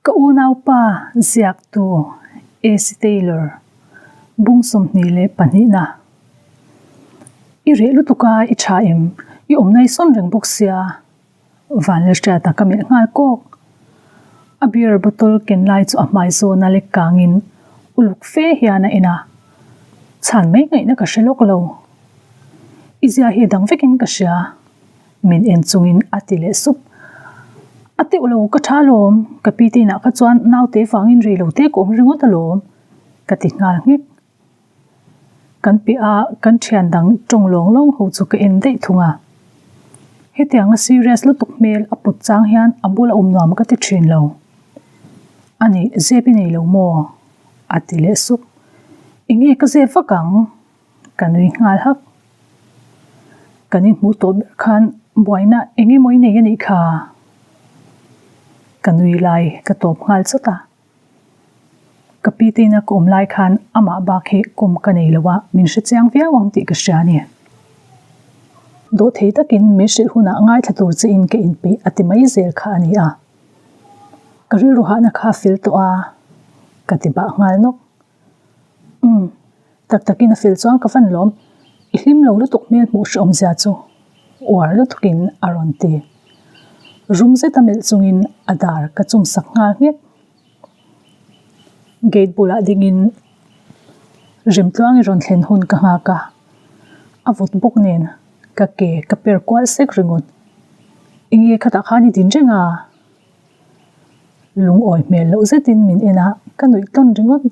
Ka unaupa ziaktu AC Taylor bung 22na. I reh lutuk a, i tha em? I awmna i sawn reng bawk sia. Vanlalhriata ka melh nghal kawk. A beer bottle ken lai chu a hmai zawn a lek kangin uluk fe hian a en a. Chhan mai ngaihna ka hre lawk lo. I zia hi dang vekin ka hria. Min en chungin a ti leh sup. A teuh lo, ka tha alawm. Ka pi te inah kha chuan naute vangin rei lo te ka awm ringawt alawm, ka ti nghal nghek. Kan piah a kan thian dang tawng lawng lawng ho chu ka en daih thung a. Hetianga serious lutuk hmel a put chang hian a bula awm nuam ka ti thin lo. A nih, zep i nei lo maw? a ti leh sup. Enge ka zep vak ang? Ka nui nghal hak. Kan inhmuh tawh ber khan buaina eng emaw i nei a nih kha? Ka nui lai ka tawp nghal chawt a. Ka pi te ina ka awm lai khan amah bak hi kawm ka nei lo a, min hre chiang viau ang tih ka hria a ni. Dawhthei takin min hrilh hunah ngaithla tur che in ka inpeih a ti mai zel kha a ni a. Ka rilru hahna kha a fel tawh a, ka ti bah nghal nawk. Umm, tak takin a fel chuan ka van lawm, i hlim lo lutuk hmel hmuh hrehawm zia chu uar lutukin a rawn ti. Rum zeta melh chungin a dar ka chum sak nghal nghek. Gate bulah dingin Remtluangi rawn thlen hun ka nghak a, a vawt bawk nen ka ke ka per kual sek ringawt. Enge khatah khan i din reng a? Lungawi hmel loh zetin min en a, ka nuih tawn ringawt.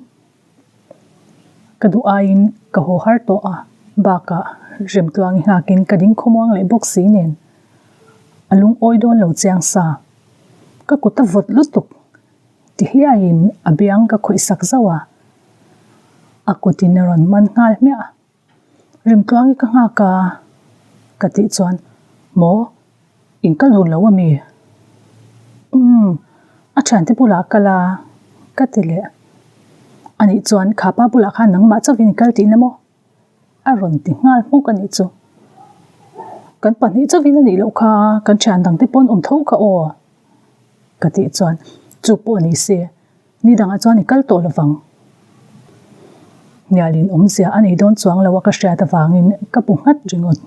Ka duh aiin ka haw har tawh a, bakah Remtluangi nghakin ka ding khawmuang leh bawk si nen a lungawi dawn lo chiang sa. Ka kut a vawt lutuk ti hliaiin a biang ka khawih sak zauh a, a kutin a rawn man nghal hmiah. Remtluangi ka nghak a, ka tih chuan, Maw? In kal hun lo a mi? Umm, a thiante bulah a kal a, ka ti leh. Anih chuan kha pa bulah khan nangmah chauhin i kal tihna maw? A rawn ti nghal hmuk a nih chu. Kan pahnih chauhin a nih loh kha, kan thian dangte pawn awm tho kha aw, ka tih chuan, Chu pawh ni se, Ni dangah chuan i kal tawh lovang. Hnialin awmzia a nei dawn chuang lo a ka hriat avangin ka bu nghat ringawt.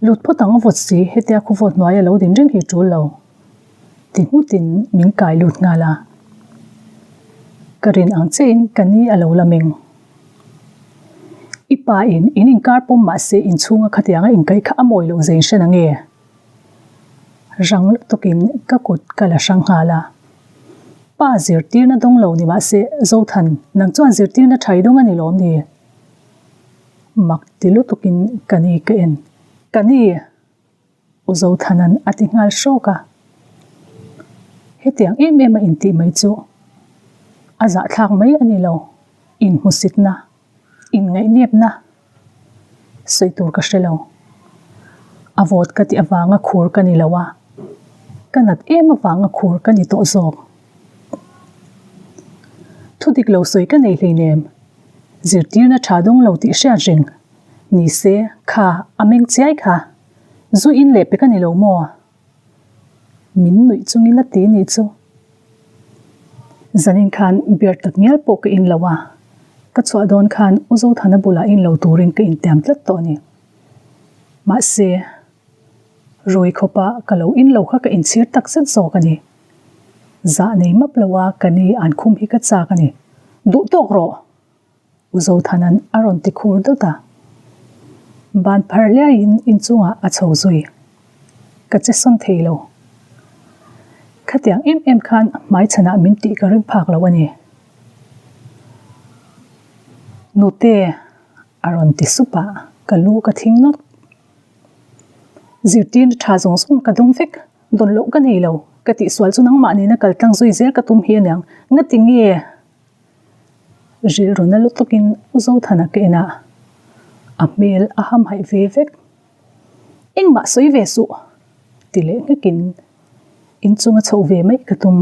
Lut phawt ang a vawt si, hetia khawvawt hnuai a lo din reng hi tul lo. Ti nghutin min kai lut nghal a. Ka rin ang chiahin ka ni a lo la meng. I pa in in inkar pawm mahse inchhunga khatianga inkaih kha a mawi loh zein hre nange? Rang lutukin ka kut ka la hrang nghal a. Pa zirtirna dawng lo ni mahse, Zothan, nang chuan zirtirna tha i dawng a ni lawm ni? Mak ti lutukin ka ni ka en. Ka ni! U Zothana'n a ti nghal hrawk a. Hetiang em em a intih mai chu a zahthlak mai a ni lo, inhmusitna, inngaihnepna Sawi tur ka hre lo. A vawt ka tih avanga khur ka ni lo a, ka nat em avanga khur ka ni tawh zawk. Thu dik lo sawi ka nei hleinem, zirtirna tha dawng lo tih hriat reng ni se kha a meng chiai kha, zu in leh pe ka ni lo maw? Min nuih chungin a ti nih chu. Zanin khan beer tak ngial pawh ka in lo a, ka chhuah dawn khan U Zothana bulah in lo turin ka intiam tlat tawh a ni. Mahse, rui khawpa ka lo in lo kha ka inchhir tak zet zawk a ni. Zah nei map lo a ka ni an khum hi ka chak a ni. Duh tawk rawh! U Zothana'n a rawn ti khur dawt a. Ban phar hliaiin inchungah a chho zui. Ka che sawn thei lo. Khatiang em em khan hmaichhanah min tih ka ring phak lo a ni. Nute a rawn ti sup a, ka lu ka thing nawt. Zirtirna tha zawng zawng ka dawng vek. Dawn loh ka nei lo. Ka tihsual chu nangmah nena kal tlang zui zel ka tum hi aniang. Ngati nge? Rilru na lutukin U Zothana ka en a, a hmel a hamhaih ve vek. Engmah sawi ve suh! ti leh nghekin inchunga chhoh ve mai ka tum.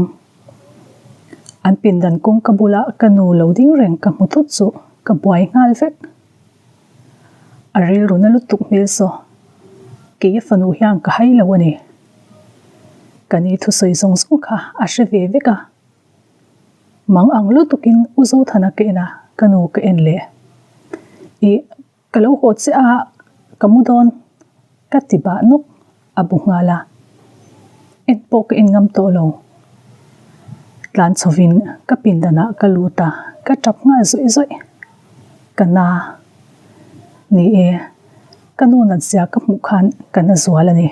An pindan kawngka bula ka nu lo ding reng ka hmu thut chu ka buai nghal vek. A rilru na lutuk hmel saw, kei a fanu hian ka hai lo a ni. Ka ni thusawi zawng zawng kha a hre ve vek a. Mang ang lutukin U Zothana ka en a, ka nu ka en leh. Ih, ka lo haw che a, ka mu dawn, ka ti bah nawk a bu nghal a. En pawh ka en ngam tawh lo. Tlan chhovin ka pindanah ka lut a, ka tap nghal zawih zawih. Ka na. Ni e, ka nu nat zia ka hmuh khan ka na zual a ni.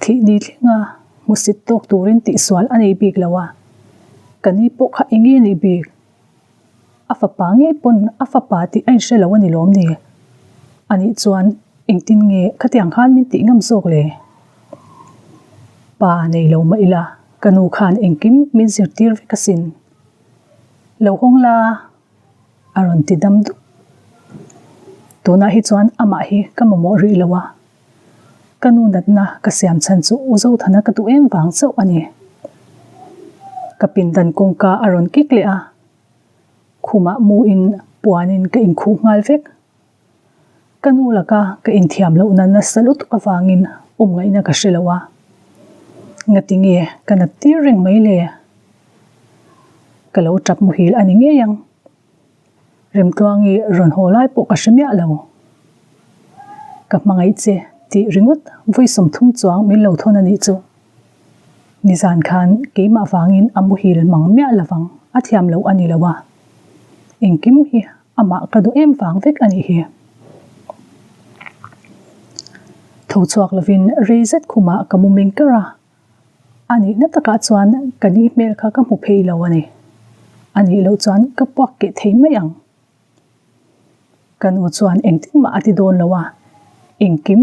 Thih ni thlenga hmusit tawk turin tihsual a nei bik lo a, ka ni pawh kha eng nge nih bik? A fapa ngei pawn a fapa tih a inhre lo a ni lawm ni? Anih chuan engtin nge khatiang khan min tih ngam zawk le? Pa nei lo mah ila ka nu khan engkim min zirtir vek asin. Lo hawng la a rawn ti dam dup. Tunah hi chuan amah hi ka mamawh rih lo a, ka nu natna ka siam chhan chu U Zothana ka duh em vang chauh a ni. Ka pindan kawngka a rawn kik leh a, khumah muin puanin ka inkhuh nghal vek. Ka nu laka ka inthiam lohna nasa lutuk avangin awm ngaihna ka hre lo a, ngati nge ka nat tir reng mai le? Ka lo tap muhil a ni ngei ang. Remtluangi rawn haw lai pawh ka hre miah lo. Ka hmangaih che tih ringawt vawi 30 chuang min lo thawn a nih chu. Nizan khan keimah vangin a muhil mang miah lovang a thiam loh a ni lo a, engkim hi Amah ka duh em vang vek a nih hi. Tho chhuak lovin rei zet khumah ka mu meng kar a, a nihna takah chuan ka ni hmel kha ka hmu phei lo a ni. A nih loh chuan ka puak keh thei mai ang. Ka nu chuan engtin mah a ti dawn lo a, engkim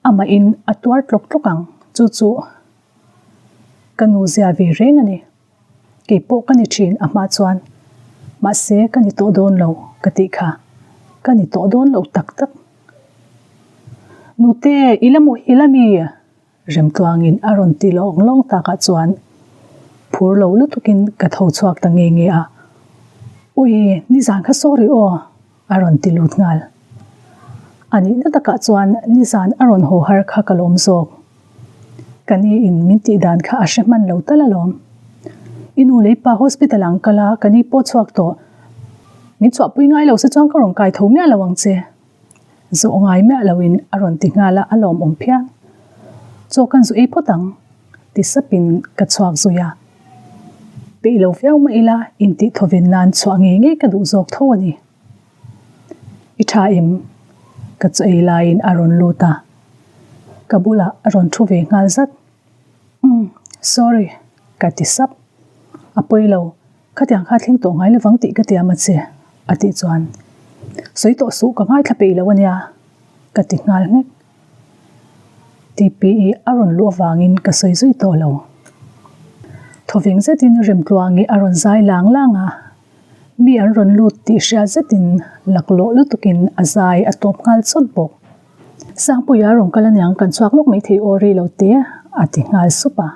amahin a tuar tlawk tlawk ang, chu chu ka nu zia ve reng a ni. Kei pawh ka ni thin a hma chuan, mahse ka ni tawh dawn lo ka tih kha, ka ni tawh dawn lo tak tak. Nute, i la muhil a mi? Remtluangin a rawn ti lawng lawng takah chuan phur lo lutukin ka tho chhuak ta nge nge a, Ui, nizan kha sorry aw a rawn ti lut nghal. A nihna takah chuan nizan a rawn haw har kha ka lawm zawk. Ka ni in min tih dan kha a hre hman lo tal alawm. I nu lei pa hospital ang kal a, ka ni pawh chhuak tawh. Min chhuahpui ngai lo se chuan ka rawn kai tho miah lo ang che. Zawh ngai miah lo in a rawn ti nghal a, a lawmawm phian. Chaw kan zu ei phawt ang. Ti sapin ka chhuak zui a. Peih lo viau mah ila intih thawven nan chhuah ngei ngei ka duh zawk tho a ni. I tha em? Ka chaw ei laiin a rawn lut a, ka bulah a rawn thu ve nghal zat. Umm, sorry, ka ti sap. A pawi lo, khatiang kha thleng tawh ngai lovang tih ka tiam a che, a tih chuan. Sawi tawh suh ka ngaithla peih lo a nia, ka ti nghal nghek. TPE a rawn luh avangin ka sawi zui tawh lo. Thawveng zetin Remtluangi a rawn zai lang lang a, mi an rawn lut tih hriat zetin laklawh lutukin a zai a tawp nghal chawt bawk. Sangpuia rawn kal aniang kan chhuak lawk maithei aw rei lo te a ti nghal sup a.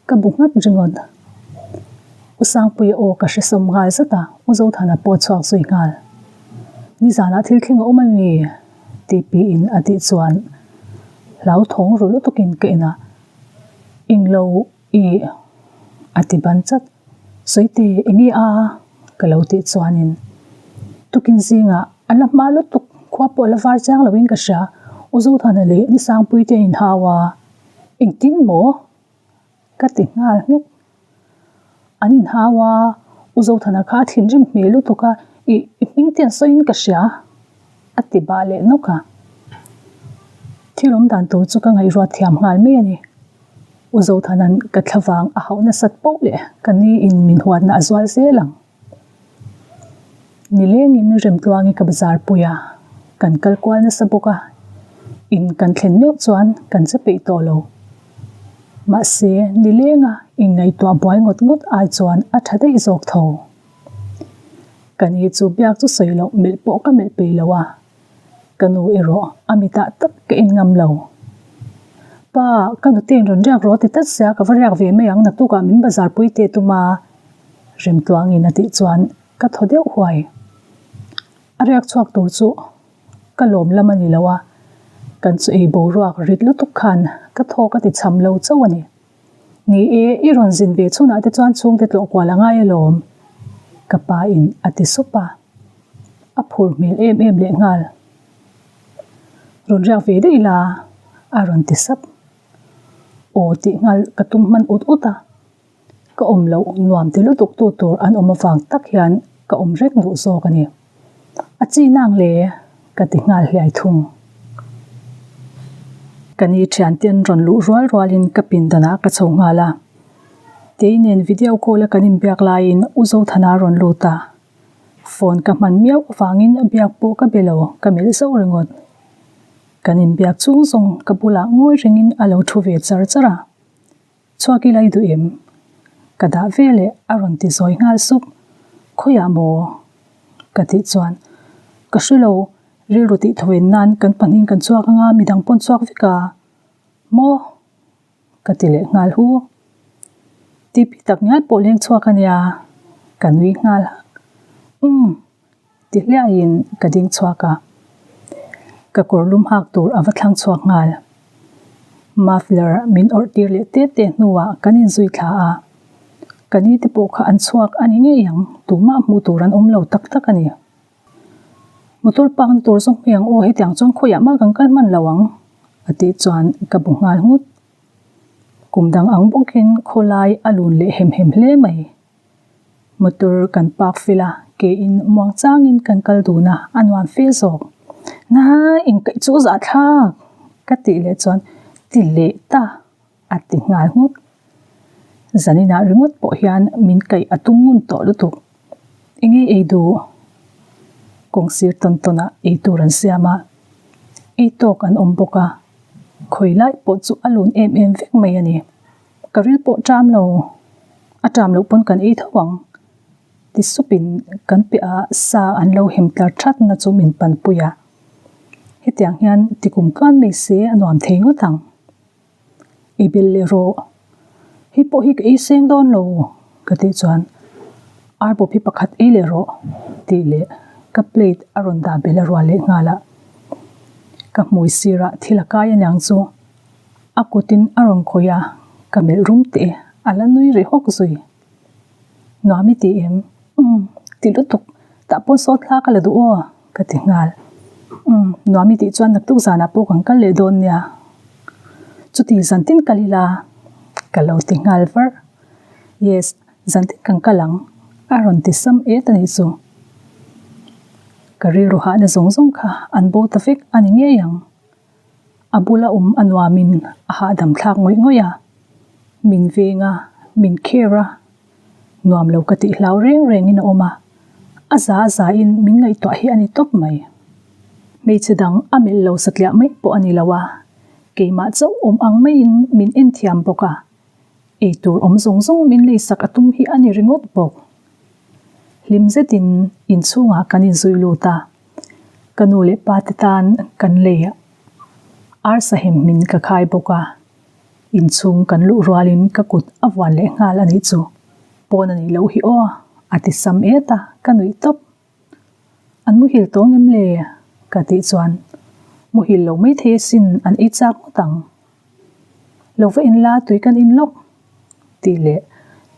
Ka bu nghat ringawt. U Sangpuia aw ka hre sawm nghal zat a, U Zothana pawh a chhuak zui nghal. Nizanah thil thleng a awm a mi? tih piin a tih chuan hlauthawng ru lutukin ka en a, Englo i a ti ban chat. Sawite enge a? ka lo tih chuanin tukin zingah a la hma lutuk khua pawh a la var chiang loin ka hria, U Zothana leh Ni Sangpui te a inhau a. Engtin maw? Ka ti nghal nghek. An inhau a, U Zothana kha a thinrim hmel lutuk a, I i hming te an sawiin ka hria, a ti bah leh nawk a. Thil awm dan tur chu ka ngaihruat thiam nghal mai a ni. U Zothana'n ka thlavang a hauh nasat poh leh ka ni in min huatna a zual zel ang. Nilengin Remtluangi ka bazar pui a, kan kal kual nasa bawk a, in kan thlen meuh chuan kan che peih tawh lo. Mahse, nilenga inngaihtuah buai ngawt ngawt ai chuan a tha daih zawk tho. Ka ni chu biak chu sawi loh melh pawh ka melh peih lo a, ka nu erawh a mitah tak ka en ngam lo. Pa, ka nute'n rawn riak rawh ti tlat sia ka va riak ve mai ang naktukah min bazar pui teh tum a. Remtluangin a tih chuan ka thaw deuh huai. A riak chhuak tur chu ka lawm lam a ni lo a, kan chu ei boruak rit lutuk khan ka thaw ka ti cham lo chauh a ni. Ni e, i rawn zin ve chhunah te chuan chhungte tlawh kual a ngai alawm, ka pa in a ti sup a. A phur hmel em em leh nghal. Rawn riak ve daih la, a rawn ti sap. Aw tih nghal ka tum hman ut ut a. Ka awm loh nuam ti lutuk tu tur an awm avang tak hian ka awm reng duh zawk a ni. A chi nang le? ka ti nghal hliai thung. Ka ni thiante an rawn luh rual rualin ka pindanah ka chho nghal a. Tei nen video call a kan inbiak laiin U Zothana a rawn lut a. Phone ka hman miau avangin a biak pawh ka be lo, ka melh zauh ringawt. Kan inbiak chung zawng ka bulah ngawi rengin a lo thu ve char char a. Chhuak ila i duh em? Ka dah ve leh a rawn ti zawi nghal sup. Khawiah maw? Ka tih chuan, Ka hre lo, rilru tih thawen nan kan pahnihin kan chhuak anga midang pawn chhuak vek a, maw? Ka ti leh nghal hu. Tipi tak ngial pawh leng chhuak a nia, ka nui nghal hak. Umm. Ti hliahin ka ding chhuak a, ka kawr lum hak tur a va thlang chhuak nghal. Muffler min awrh tir leh te te hnuah kan inzui thla a, ka ni te pawh kha an chhuak a ni ngei ang, tumah hmuh tur an awm lo tak tak a ni. Motor park na tur zawk hmiang aw hetiang chuan khawiah mah kan kal hman lo ang a tih chuan ka bu nghal nghut. Kum dang ang bawkin khawlai a lun leh hem hem hle mai. Motor kan park fel a, ke in muang changin kan kal dun a, a nuam fe zawk. Nai inkaih chu zah thlak ka tih leh chuan ti leh ta a ti nghal nghut. Zaninah ringawt pawh hian min kaih a tum ngun tawh lutuk. Enge ei duh? Kawng sir tawn tawn ah ei tur an siam a, ei tawk an awm bawk a, khawi lai pawh chu a lun em em vek mai a ni. Ka ril pawh ṭam lo, a ṭam loh pawn kan ei tho ang ti supin kan piah ah sa an lo hem tlar ṭhat na chu min panpui a. Hetiang hian ti kum tluan mai se a nuam thei ngawt ang. Ei bel leh rawh, hei pawh hi ka ei seng dawn lo ka tih chuan arbawp hi pakhat ei leh rawh tih leh ka plate a rawn dah bel a rual leh nghal a. Ka hmui sirah thil a kai aniang chu. A kutin a rawn khawih a, ka melh rum teh e, a la nui rih hawk zui. Nuam i ti em? Umm, ti lutuk, tah pawh sawt thla ka la duh aw, ka ti nghal. Umm, nuam i tih chuan naktuk zanah pawh kan kal leh dawn nia. Chuti zan tin kal ila, ka lo ti nghal var. Yes, zan tin kan kal ang, a rawn ti sam et a nih chu. Ka rilru hahna zawng zawng kha an bo ta vek a ni ngei ang. A bula awm a nuamin a hahdam thlak ngawih ngawih a, min veng a, min care a, nuam lo ka tih hlau reng rengin a awm a, a za a zain min ngaihtuah hi a ni tawp mai. Hmeichhe dang a melh lo satliah mai pawh a ni lo a, keimah chauh awm ang maiin min en thiam bawk a, eitur awm zawng zawng min leisak a tum hi a ni ringawt bawk. Hlim zetin inchhungah kan inzui lut a. Ka nu leh pa te tan kan lei arsa hem hmin ka khai bawk a, inchhung kan luh rualin ka kut a vuan leh nghal a nih chu, pawn a nih loh hi aw a ti sam et a, ka nuih tawp. An muhil tawng em le? ka tih chuan muhil lo maithei asin an ei chak ngawt ang. Lo va in la tui kan in lawk tih leh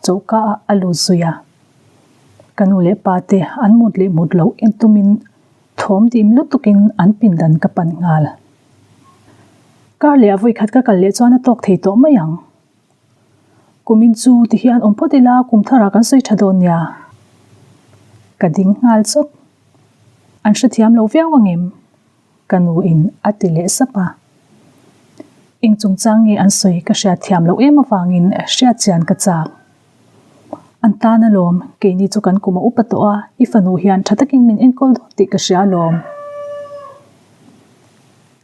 chawhka ah a lut zui a. Ka nu leh pa te an mut leh mut loh en tumin thawm dim lutukin an pindan ka pan nghal. Kar leh a vawikhat ka kal leh chuan a tawk thei tawh mai ang. Kumin chu ti hian awm phawt ila kum tharah kan sawi tha dawn nia. Ka ding nghal chawt. An hrethiam lo viau angem? Ka nu in a ti leh sap a. Eng chungchang nge an sawi ka hriat thiam loh em avangin hriat chian ka chak. An tan alawm, keini chu kan kum a upa tawh a, i fanu hian tha takin min enkawl dawn tih ka hria alawm.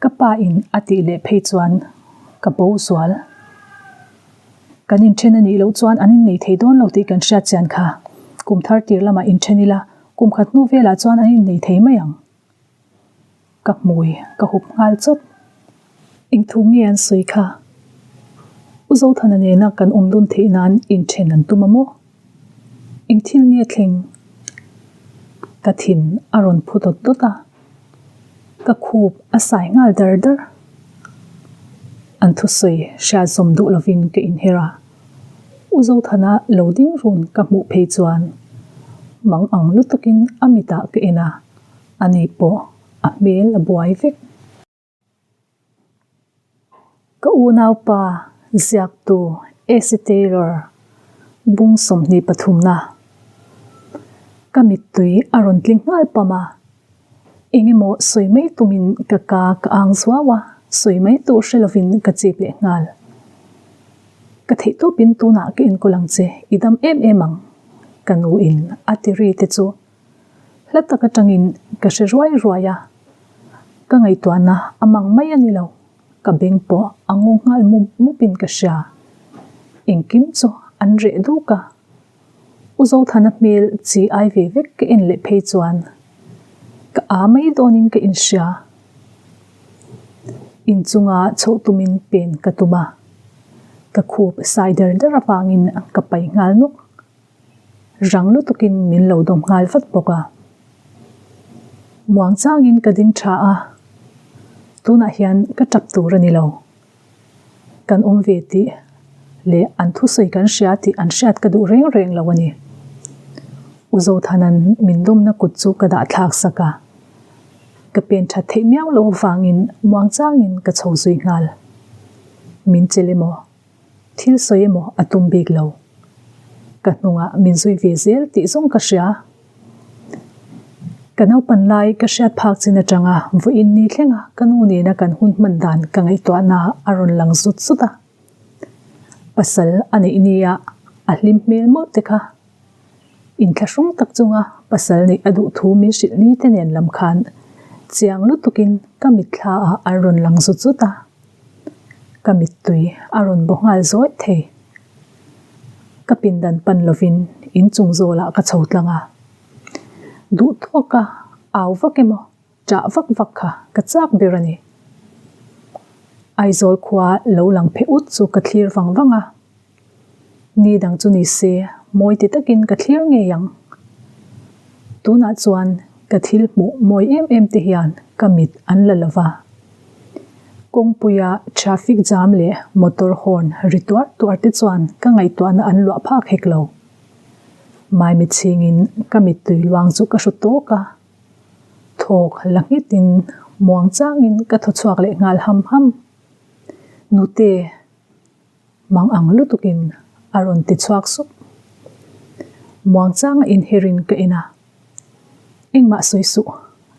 Ka pa in a tih leh phei chuan ka bo zual. Kan inthen a nih loh chuan an innei thei dawn lo tih kan hriat chian kha. Kum thar tir lamah inthen ila, kum khat hnu velah chuan an innei thei mai ang. Ka hmui ka hup nghal chawp. Eng thu nge an sawi kha? U Zothana nena kan awm dun theih nan inthen an tum a maw? Eng thil nge thleng? Ka thin a rawn phu dawt dawt a, ka khup a sai nghal dar dar. An thusawi hriat zawm duh lovin ka inher a. U Zothana lo ding run ka hmuh phei chuan mang ang lutukin a mitah ka en a, ani pawh a hmel a buai vek. Ka unaupa ziaktu AC Taylor bung 23 na ka mittui a rawn tling nghal pam a, eng emaw sawi mai tumin ka ka ka ang zuau a, sawi mai tur hre lovin ka chip leh nghal. Ka theih tawpin tunah ka enkawl ang che, i dam em em ang ka nuin a ti ri te chu. Hla tak atangin ka hre ruai ruai a, ka ngaihtuahna a mang mai a ni lo, ka beng pawh a ngaw nghal mup mupin ka hria. Engkim chu an reh duk a, U Zothana hmel chi ai ve vek ka en leh phei chuan ka aa mai dawnin ka inhria. Inchunga chhoh tumin pen ka tum a, ka khup sai der der avangin ka pai nghal nawk. Rang lutukin min lo dawm nghal vat bawk a. Muang changin ka ding tha a, tunah hian ka tap tur a ni lo. Kan awm ve tih leh an thusawi kan hria tih an hriat ka duh reng reng lo a ni. U Zothanan min dawmna kut chu ka dah thlak sak a, ka pen that theih miau lo avangin muang changin ka chho zui nghal. Min chelh emaw? Thil sawi emaw a tum bik lo. Ka hnungah min zui ve zel tih zawng ka hria. Ka naupan lai ka hriat phak chin atanga vawiin ni thlenga ka nu nena kan hun hman dan ka ngaihtuahna a rawn lang zut zut a. Pasal a neih nia a hlim hmel mawlh te kha. Inthlahrung tak chunga pasal neih a duh thu min hrilh ni te nen lam khan chiang lutukin ka mitthla ah an rawn lang zut zut a. Ka mittui a rawn baw nghal zawih thei. Ka pindan pan lovin inchung zawlah ka chho tlang a. Duh tawka au vak emaw ṭah vak vak kha ka chak ber a ni. Aizawl khua lo lang phe ut chu ka thlir vang vang a. Ni dang chu ni se, mawi ti takin ka thlir ngei ang. Tunah chuan ka thil hmuh mawi em em te hian ka mit an la lo va. Kawngpuia traffic jam leh motor horn ri tuar tuar te chuan ka ngaihtuahna an luah phak hek lo. Maimi chhingin ka mittui luang chu ka hru tawk a, thawk la nghetin muang changin ka thaw chhuak leh nghal ham ham. Nute. Mang ang lutukin a rawn ti chhuak sup. Muangchanga inherin ka en a, Engmah sawi suh,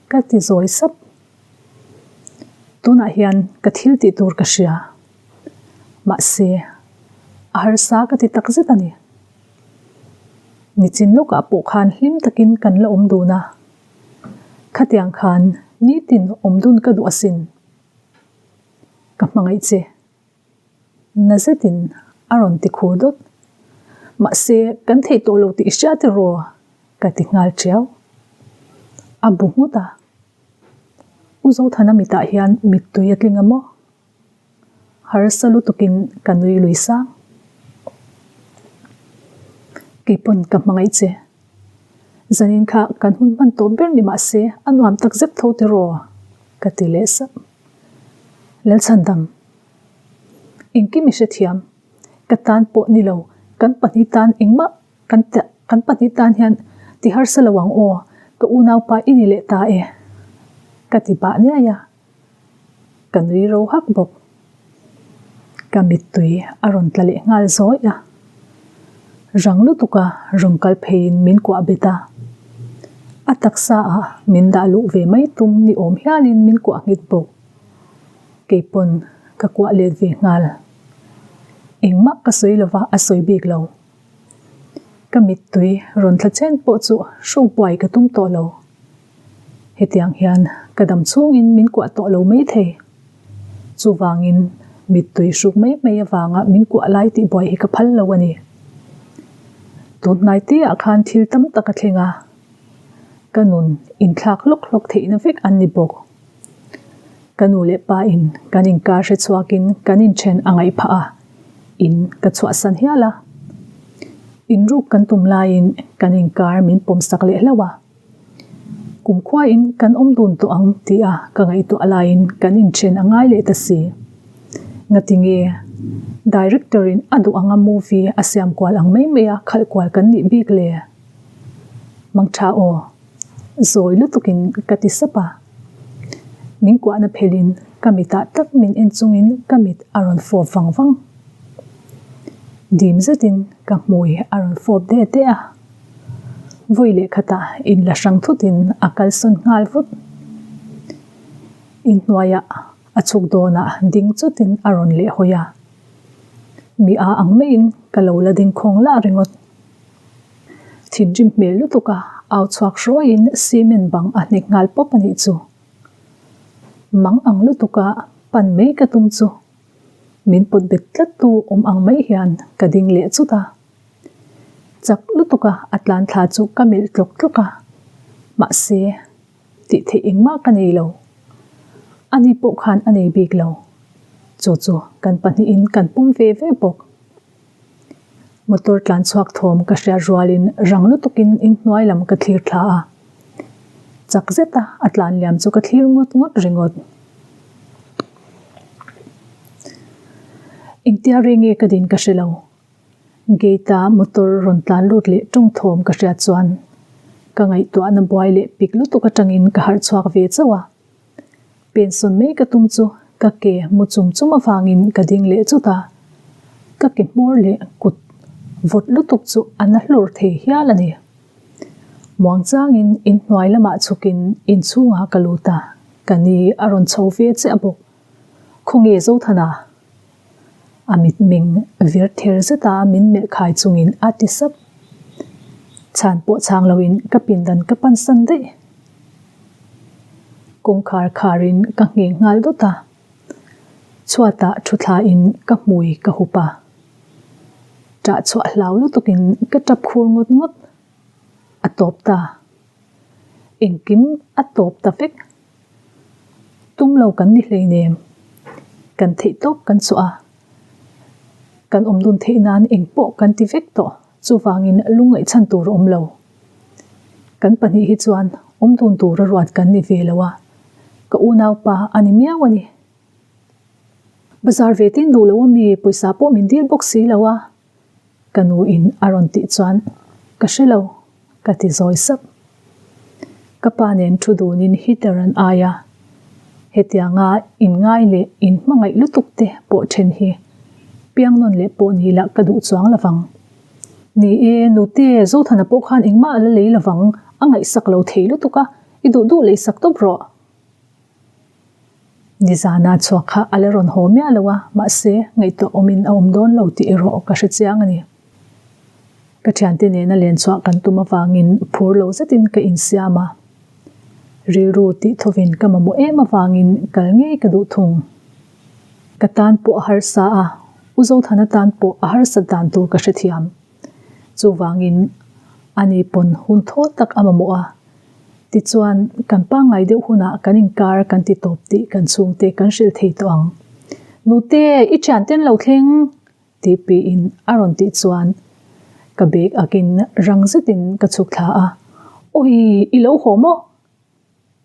ka ti zawi sap. Tunah hian ka thil tih tur ka hria. Mahse, a harsa ka ti takzet a ni. Nichin lawkah pawh khan hlim takin kan la awm dun a, khatiang khan nitin awm dun ka duh asin. Ka hmangaih che. Na zetin a rawn ti khur dawt. Mahse, kan theih tawh lo tih i hria tiraw? ka ti nghal tiau. A bu nghut a. U Zothana mitah hian mittui a tling a maw? Harsa lutukin ka nui lui sang. Keipawn ka hmangaih che. Zanin kha kan hun hman tawh ber ni mahse a nuam takzet tho tiraw? ka ti leh sap. Lalchhandam, engkim i hrethiam, ka tan pawh ni lo, kan pahnih tan engmah kan kan pahnih tan hian ti harsa lo ang aw, ka unaupa i ni leh ta e, ka ti bah niai a, ka nui ro hak bawk. Ka mittui a rawn tla leh nghal zawih a, rang lutuka rawn kal pheiin min kuah bet a, a taksa ah min dah luh ve mai tum ni awm hialin min kuah nghet bawk. Keipawn ka kuah let ve nghal. Engmah ka sawi lova a sawi bik lo. Ka mittui rawn thla chen pawh chu hruk buai ka tum tawh lo. Hetiang hian ka dam chhungin min kuah tawh lo mai thei. Chuvangin mittui hruk mai mai avanga min kuah lai tih buai hi ka phal lo a ni. Tunhnai te ah khan thil tam tak a thleng a, ka nun inthlak hlawk hlawk theihna vek an ni bawk. Ka nu leh pa in kan inkar hre chhuakin kan inthen a ngaih phah a, in ka chhuahsan hial a. Inruk kan tum laiin kan inkar min pawmsak leh hlauh a. Kumkhuain kan awm dun tawh ang tih a ka ngaihtuah laiin kan inthen a ngai leh ta si. Ngatinge? Director in a duh anga movie a siam kual ang mai mai a khalh kual kan nih bik le? Mangtha aw. Zawi lutukin ka ti sap a. Min kuahna phelhin ka mitah tak min en chungin ka mit a rawn fawp vang vang. Dim zetin ka hmui a rawn fawp deh deh a. Vawi leh khatah inla hrang thutin a kalsawn nghal vut. Inhnuaiah a chhuk dawnah ding chutin a rawn lehhawi a. Mi a ang maiin ka lo la ding khawng lah ringawt. Thinrim hmel lutuk a au chhuak hruaiin cement bang a hnek nghal pawp a nih chu. Mang ang lutuk a pan mai ka tum chu min pawt bet tlat tu awm ang mai hian ka ding leh chut a. Chak lutuk a a tlan thla chu ka melh tlawk tlawk a, mahse tih theih engmah ka nei lo. Ani pawh khan a nei bik lo. Chu chu kan pahnihin kan pawm ve ve bawk. Motor tlan chhuak thawm ka hriat rualin rang lutukin inhnuai lam ka thlir thla a. Chak zeta a tlan liam chu ka thlir ngawt ngawt ringawt. Engtia rei nge ka din ka hre lo. Gate-a motor rawn tlan lut leh tawng thawm ka hriat chuan ka ngaihtuahna buai leh pik lutuk atangin ka harh chhuak ve chauh a. Pensawn mai ka tum chu ka ke mu chum chum avangin ka ding leh chut a, ka ke hmawr leh kut vawt lutuk chu a na hlur thei hial a ni. Muangchangin inhnuai lamah chhukin inchhungah ka lut a, ka ni a rawn chho ve chiah bawk. Khawnge Zothana? A mitmeng vir ther zeta min melh khai chungin a ti sap. Chhan pawh chhang loin ka pindan ka pansan daih. Kawngkhar kharin ka ngheng nghal dawt a, chhuatah thu thlain ka hmui ka hup a. Ṭah chhuah hlau lutukin ka ṭap khur ngawt ngawt. A tawp ta. Engkim a tawp ta vek. Tum lo kan ni hleinem. Kan theih tawp kan chhuah a. Kan awm dun theih nan engpawh kan ti vek tawh. Chuvangin lungngaihchhan tur a awm lo. Kan pahnih hi chuan awm dun tura ruat kan ni ve lo a, ka unaupa a ni miau a ni. Bazar ve tin duh lo ami pawisa pawh min dil bawk si lo a, ka nu in a rawn tih chuan ka hre lo ka ti zawi sap. Ka pa nen thu dunin heater an ai a, hetianga inngai leh inhmangaih lutuk te pawh then hi piangnawn leh pawh ni lah ka duh chuang lovang. Ni e, nute, Zothana pawh khan engmah a la lei lovang, a ngaihsak lo thei lutuk a, i duh duh leisak tawp rawh. Nizana chhuak kha a la rawn haw miah lo a, mahse, ngaihtuah awmin a awm dawn lo tih erawh ka hre chiang a ni. Ka thiante nena len chhuah kan tum avangin phur lo zetin ka insiam a. Rilru tih thovin ka mamawh em avangin kal ngei ka duh thung. Ka tan pawh a harsa a, U Zothana tan pawh a harsat dan tur ka hrethiam. Chuvangin ani pawn hun thawl tak a mamawh a. Tichuan, kan pangngai deuh hunah kan inkar kan ti tawp tih kan chhungte kan hrilh thei tawh ang. Nute, i thianten lo thleng! Tih piin a rawn tih chuan ka bag akin rang zetin ka chhuk thla a, Awi, i lo haw maw?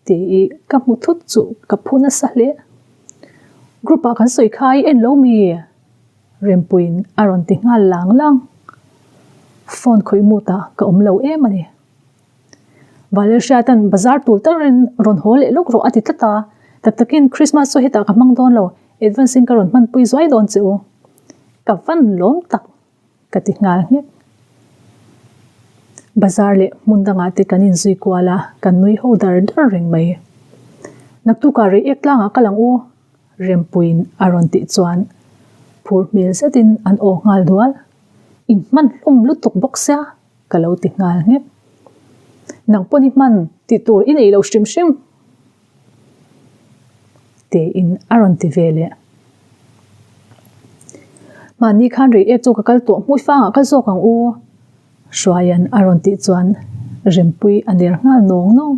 Tih ka hmu thut chu ka phu nasa hle. Group ah kan sawi kha i en lo mi? Rempuiin a rawn ti nghal lang lang. Phone khawih mut ah ka awm lo em a ni. Valerhriatan bazar tul tarin rawn haw leh lawk rawh a ti tlat a, tak takin Christmas chu hetah ka hmang dawn lo, advance in ka rawn hmanpui zuai dawn che u. Ka van lawm tak ka ti nghal nghek. Bazar leh hmun dangah te kan inzui kual a, kan nui ho dar dar reng mai. Naktukah rei ek tlangah ka lang u, Rempuiin a rawn tih chuan phur hmel zetin an aw nghal dual. Inhman hlawm lutuk bawk sia. Ka lo ti nghal nghek. Nang pawn i hman tih tur i nei lo hrim hrim tiin a rawn ti ve leh. Mahni khan rei ek chu ka kal tawh hmui fangah kal zawk ang u Hruaia'n a rawn tih chuan Rempui a ner nghal nawng nawng.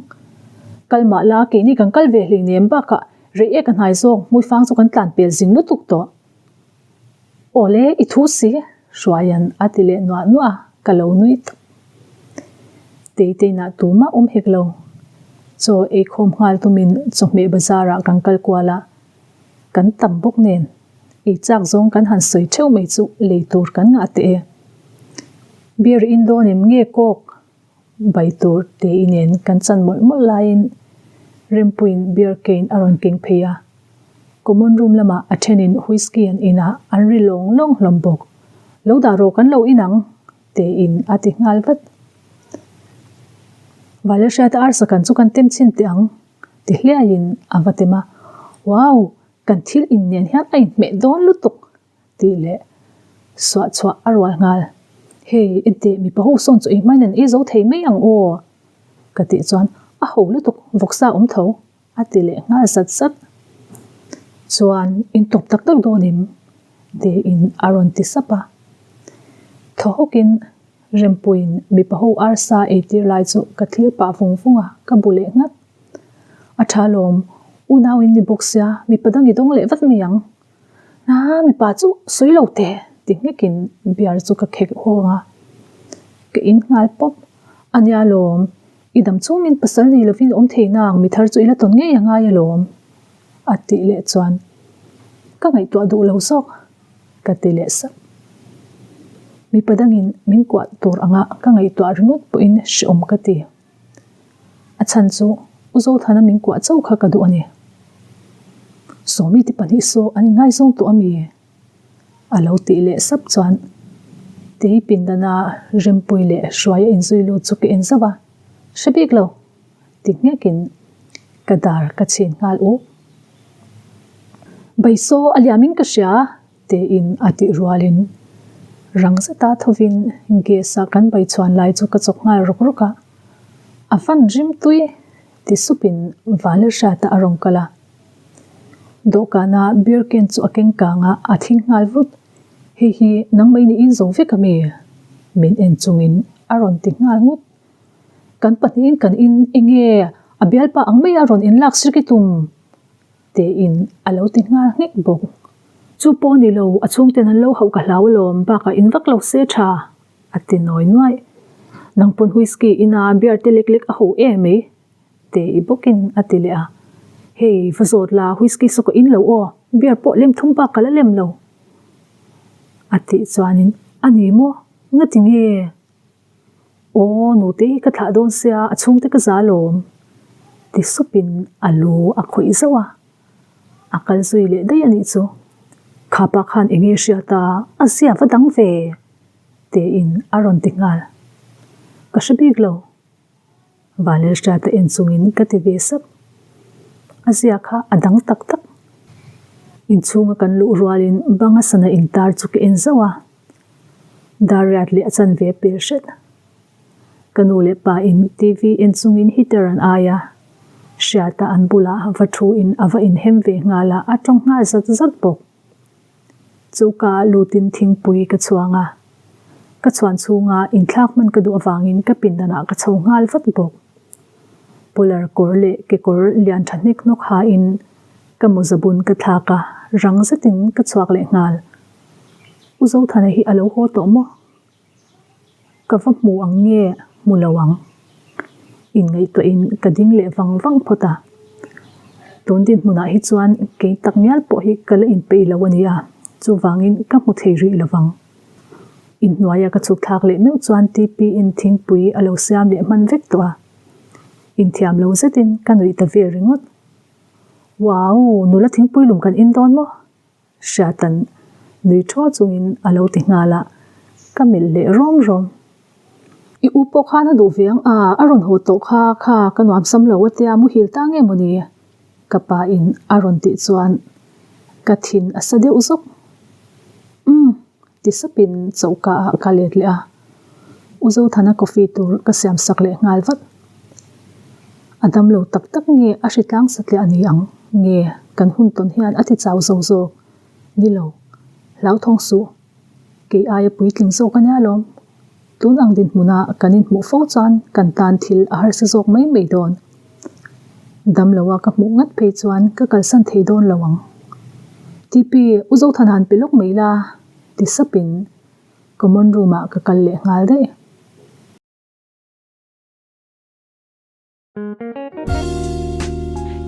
Kal mah la keini kan kal ve hlei nem bakah rei ek a hnai zawk hmui fang chu kan tlan pel zing lutuk tawh. Awle, i thu si, Hruaia'n a ti leh nuah nuah a, ka lo nui tawp. Teiteinah tumah awm hek lo. Chaw eikhawm nghal tumin chawhmeh bazarah kan kal kual a, kan tam bawk nen. Ei chak zawng kan han sawi theuh mai chu lei tur kan ngah teh e. Beer in dawn em nge kawk? Bai tur tei nen kan chan mawlh mawlh laiin Rempuiin beer cane a rawn keng phei a. Common room lamah a thenin whisky an in a, an ri lawng lawng hlawm bawk. Lo dah rawh kan lo in ang! Teiin a ti nghal vat. Valehriata arsa kan chu kan tem chhin teh ang ti hliaiin a va tem a, Wow! Kan thil in nen hian a inhmeh dawn lutuk tih leh suah chhuah a rual nghal. Hei enteh mipa ho sawn chu ei hmain an ei zo thei mai ang aw ka tih chuan a ho lutuk vawksa awm tho a ti leh nghal zat zat. Chuan in tawp tak tak dawn em? Tiin a rawn ti sap a. Thaw hawkin Rempuiin mipa ho arsa ei tir lai chu ka thlir pah vung vung a, ka bu leh nghat. A tha lawm, unau in ni bawk sia, mipa dang i dawng leh vat mai ang. Naa mipa chu sawi lo teh ti nghekin beer chu ka khek hawng a, ka in nghal pawp. A nia lawm, i dam chungin pasal nei lovin awm thei nang mi thar chu i la tawn ngei a ngai alawm a tih leh chuan ka ngaihtuah duh lo zawk ka ti leh sap. Mipa dangin min kuah tur anga ka ngaihtuah ringawt pawhin hreawm ka ti. A chhan chu U Zothana min kuah chauh kha ka duh a ni. Sawmi ti pahnih saw an inngaizawng tawh a mi? A lo tih leh sap chuan Tei pindana Rempui leh Hruaia inzui lut chu ka en zauh a, Hre bik lo! ti nghekin ka dar ka chhin nghal uk. Bai saw a liamin ka hria! Tiin a tih rualin rang zeta thovin gas a kan bai chhuan lai chu ka chawk nghal rawk rawk a, A van rim tui ti supin Vanlalhriata a rawn kal a. Dawhkana beer can chu a keng kang a, a thing nghal vut. Hei hi nangmah in i in zo vek a mi? Min en chungin a rawn ti nghal ngut. Kan pahnihin kan in enge a bialpa ang mai a rawn inlak sir ki tum? Tiin a lo ti nghal nghek bawk. Chu pawh ni lo, a chhungten an lo hauh ka hlau alawm, bakah in vak lo se tha, a ti nawi nuaih. Nang pawn whisky ina beer te lek lek a ho e mai, te i bawkin a ti leh a. Hei, va zawt la, whisky saw ka in lo aw, beer pawh lem thum bak ka la lem lo, a tih chuanin, A ni maw? Ngati nge? Aw, nute hi ka thlah dawn sia, a chhungte ka za lawm, ti supin a lu a khawih zauh a, a kal zui leh daih a nih chu. Kha pa khan eng nge hriat a, a zia va dang ve, tiin a rawn ti nghal. Ka hre bik lo. Vanlalhriata en chungin ka ti ve sap. A zia kha a dang tak tak. Inchhunga kan luh rualin banga sana intar chu ka en zauh a. Dariat leh a chanve pel hret. Ka nu leh pa in TV en chungin heater an ai a, Hriata an bulah va thu in a va inhem ve nghal a, a tawng nghal zat zat bawk. Choka lutin thingpui ka chhuang a, ka chhuan chhunga inthlak hman ka duh avangin ka pindanah ka chho nghal vat bawk. Polar kawr leh kekawr lian tha hnek hnawk hain ka mawza bun ka thlak a, rang zetin ka chhuak leh nghal. U Zothana hi a lo haw tawh maw? Ka va hmu ang nge hmu lo ang? Inngaihtuahin ka ding leh vang vang phawt a. Tun dinhmunah hi chuan kei tak ngial pawh hi ka la inpeih lo a nia, chuvangin ka hmu thei rih lo vang. Inhnuaia ka chhuk thlak leh meuh chuan TP-in thingpui a lo siam leh hman vek tawh a. Inthiam lo zetin ka nuih ta vel ringawt. Wow! Nula thingpui lum kan in dawn maw? Hriatan nui thaw chungin a lo ti nghal a, ka melh leh rawm rawm. I u pawh khan a duh ve ang a, a rawn haw tawh kha kha ka nuam sam lo a tia muhil ta nge mawni? Ka pa in a rawn tih chuan ka thin a sa deuh zawk. Umm ti sapin choka ah ka let leh a, U Zothana coffee tur ka siam sak leh nghal vat. A dam lo tak tak nge a hritlang satliah a ni ang nge kan hun tawn hian a ti chau zo zawk? Ni lo, hlauthawng suh. Kei aia puitling zawk a nia lawm. Tun ang dinhmuna kan inhmuh fo chuan kan tan thil a harsa zawk mai mai dawn. Dam loa ka hmuh ngat phei chuan ka kalsan thei dawn lo ang. TP, U Zothana han pe lawk mai la, ti sapin common room ah ka kal leh nghal daih.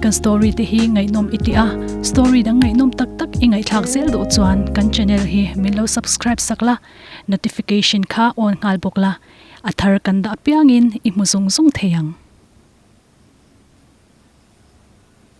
Kan story te hi ngaihnawm i ti a, story dang ngaihnawm tak tak i ngaihthlak zel duh chuan kan channel hi min lo subscribe sak la, notification kha on nghal bawk la, a thar kan dah apiangin i hmu zung zung thei ang.